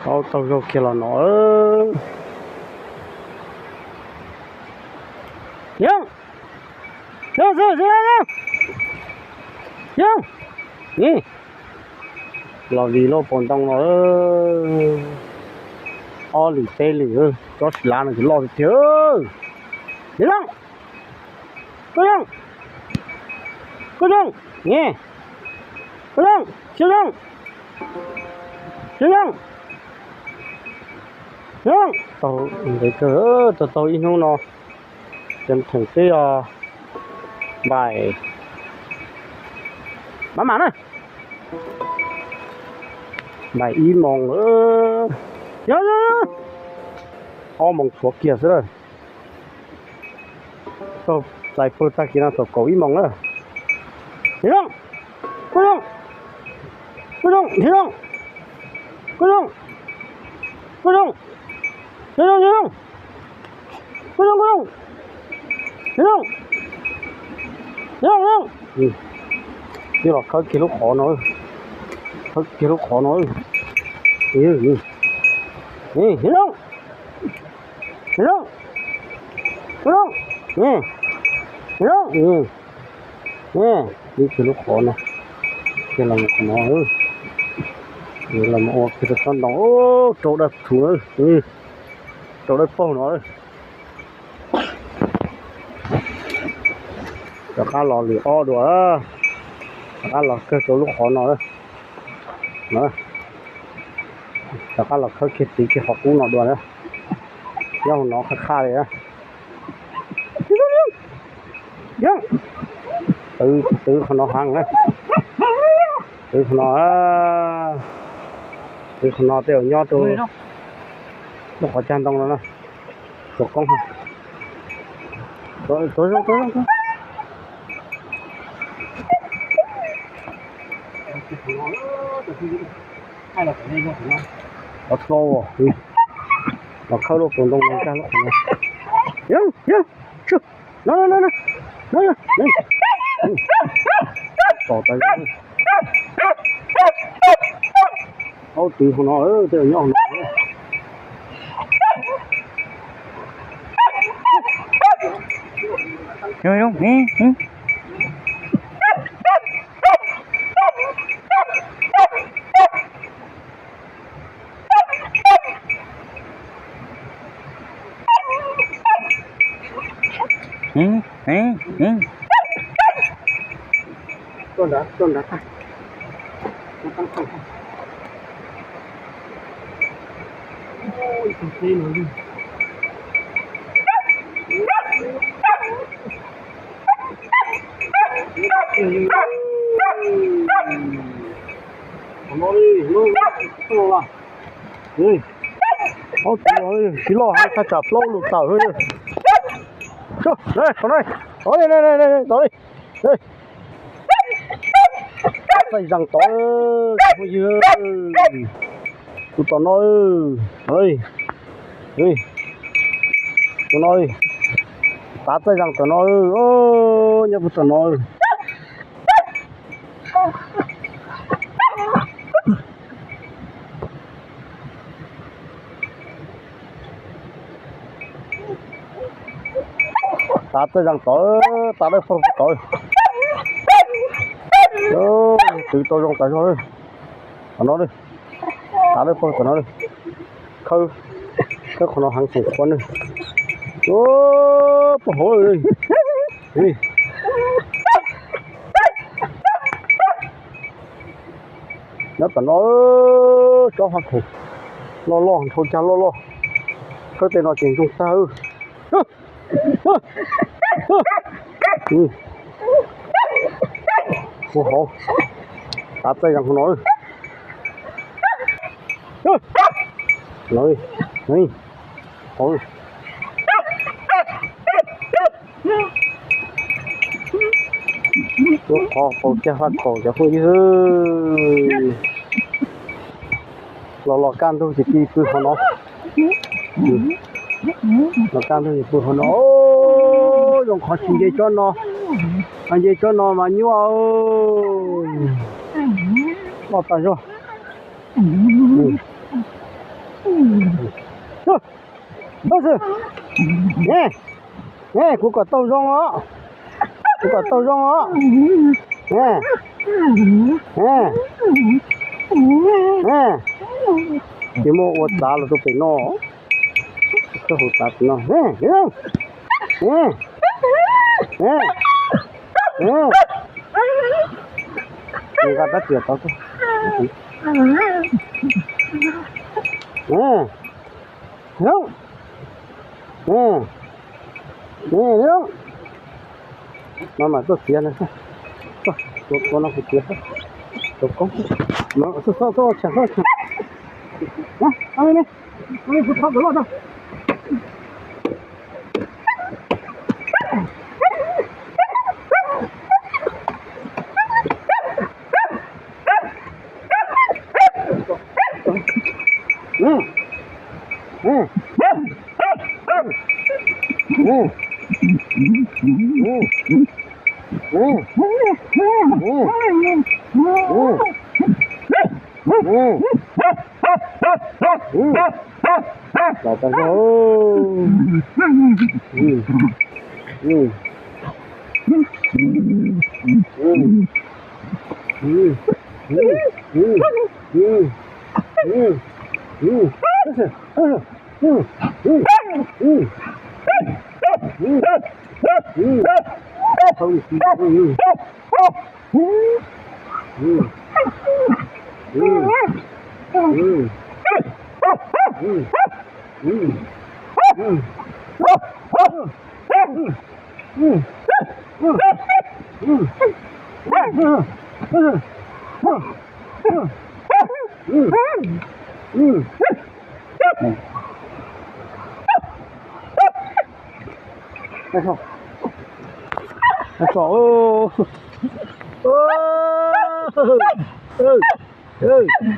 Aub taug zog kiag los no. Yob, yob, yob, yob, los li loj pos ntoo no. Ob lwm peb lwm, tsob tsis lav no ces loj tiag tiag. Yob, koj yob, koj yob, koj yob, xyov yob, xyov yob, yob. Taug ntev kawg, taug taug ib hnub no, ces theem twb yog npaim, maj mam na, npaim ib moos, yog, yog, ob moos tshuav kiag xwb lawm. Taug txais pawg tag kis no thaum kaum ib moos na. Niam Looj, Kub Looj, Kub Looj, Niam Looj, Kub Looj, Kub Looj, Niam Looj, Niam Looj, Kub Looj, Kub Looj, Niam Looj, Niam Looj, Niam Looj. Twb los khawb kiag lub qhov no, khawb kiag lub qhov no. Niam Looj, Niam Looj, Kub Looj, Kub Looj, Niam Looj, twb kiag lub qhov no, kiag los qhov no, los ua kiag rau tsob ntoo, rau dawb txhuv, rau dawb paug no. Rov qab los lwm ob dua, rov qab los kawg rau lub qhov no. Rov qab los khawb kiag tiv kiag qhov qub no dua na. Nyob hauv no qhaj qhaj li na. Twv, twv qhov no heev na. Twv qhov no, twv qhov no tej zaum nyob rau lub qhov cag ntoo no na. Tuav koob, tuav zoo, tuav zoo. Qhov txo, los khawb lub qhov ntoo no nkag lub qhov no. Yog, yog, no, no, no, no, no, tom tas. Aub twv qhov no, tej zaum nyob hauv no. Tuaj nrad, tuaj nrad tag. Qhov no li, no, no, no, no. Aub twv no tsis loj heev, thaj tsam plaub lus tawm. Qhov no, tod li, tod li. Txaij zeeg tod, phooj ywg, tus tom no, tus no, tav txaij zeeg tom no, nyob puag tom no. Tav txaij zeeg tod, tav dawb paug tod. Twv tau zoo tas zog. Tom no, tav dawb paug tom no. Khawb, khawb qhov no heev khoom qhuav ne. Puag hauv. Nyob tom no, tsob faj khaum loj loj, nrhau cag loj loj. Khawb tej no ces ntsoog tag. Puag hauv, tav txaij zeeg hauv no. Lub qhov qaum cag faj khaum cov phooj ywg. Los los kaj ntug ces pw pw qhov no. Los kaj ntug ces pw qhov no. Zoo qhov tsis nce tsob no, nce tsob no mas nyuaj. Loj tas zog. Xwb. Ne, ne, kuv kom tau zoo os. Kuv kom tau zoo os. Ne, ne, ne. Ces muab ua txav los rau pem no. Koj hu txav pem no. Ne, ne, ne, ne. Nqa rab riam tod. Ne, ne, ne, ne. No mas tuaj txiav no, tuaj no kuv txiav, tus koob, txhob txhob txhob txhob. Los tau zog.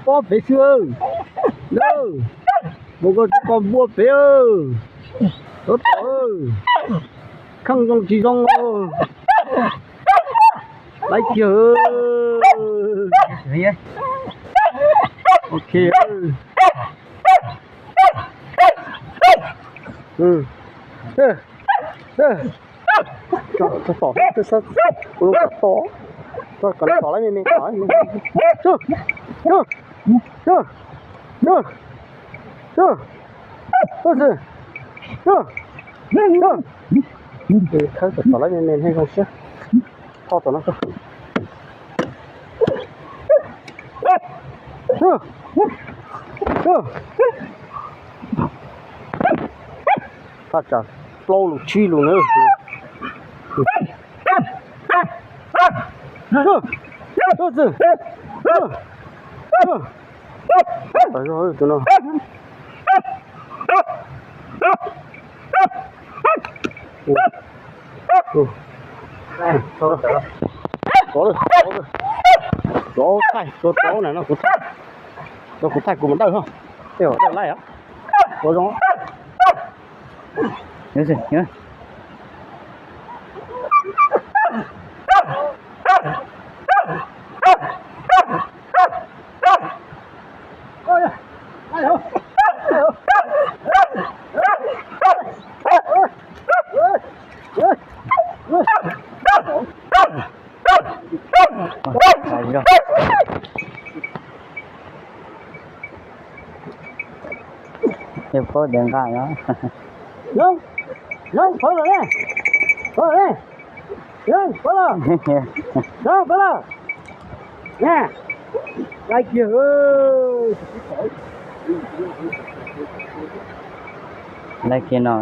Pob pem xwb. Mus koj tsis qos npua pem. Tab tom kheej zoo tsis zoo. Laiv kiag. Ok. Tso tom, tom, tom, tom lawm me me. Thawb tom, tom lawm me me thiaj zoo siab. Tho tom no. Thaj tsam plaub lus tsib lus na. Tus no. Rov thaij, rov thaij, rov kuv thaij kuv mus dawj ho. Tej zaum dawj laij os. Ua zoo. Yog paub tias nqa no. Zoo, zoo, pov los ne, pov los ne, zoo, pov los, zoo, pov los. Nqa kiag. Nqa kiag no.